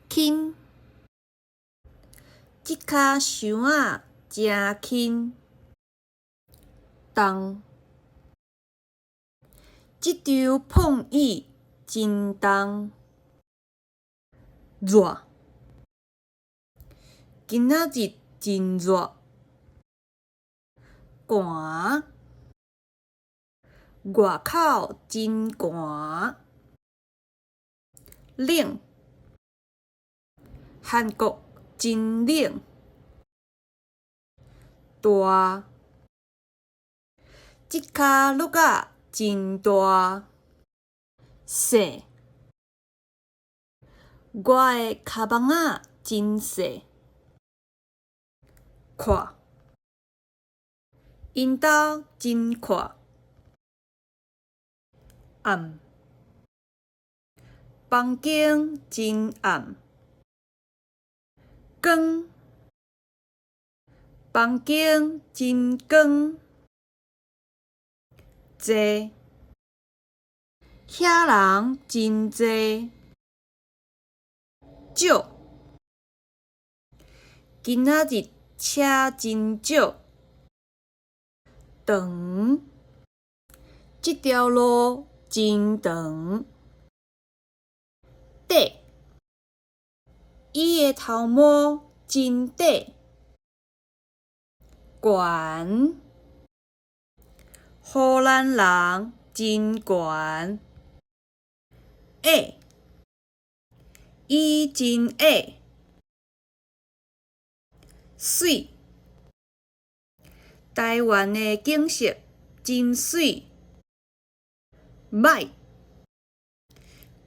輕，這跤箱仔誠輕。重，這張膨椅真重。熱，今仔日真熱。寒，外口真寒。冷，韓國真冷。大，這跤碌仔真大。細，我的跤網仔真細。闊，𪜶兜真闊。暗，房間真暗。光，房間真光。濟，遐人真濟。少，今仔日車真少。長，這條路真長。短，伊的頭毛真短。懸，荷蘭人真懸。矮，伊真矮。媠，台灣的景色真媠。䆀，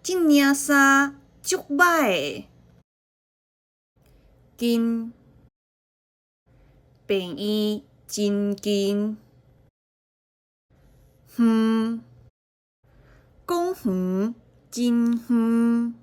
這領衫足䆀的。近，病院真近。遠，講遠真遠。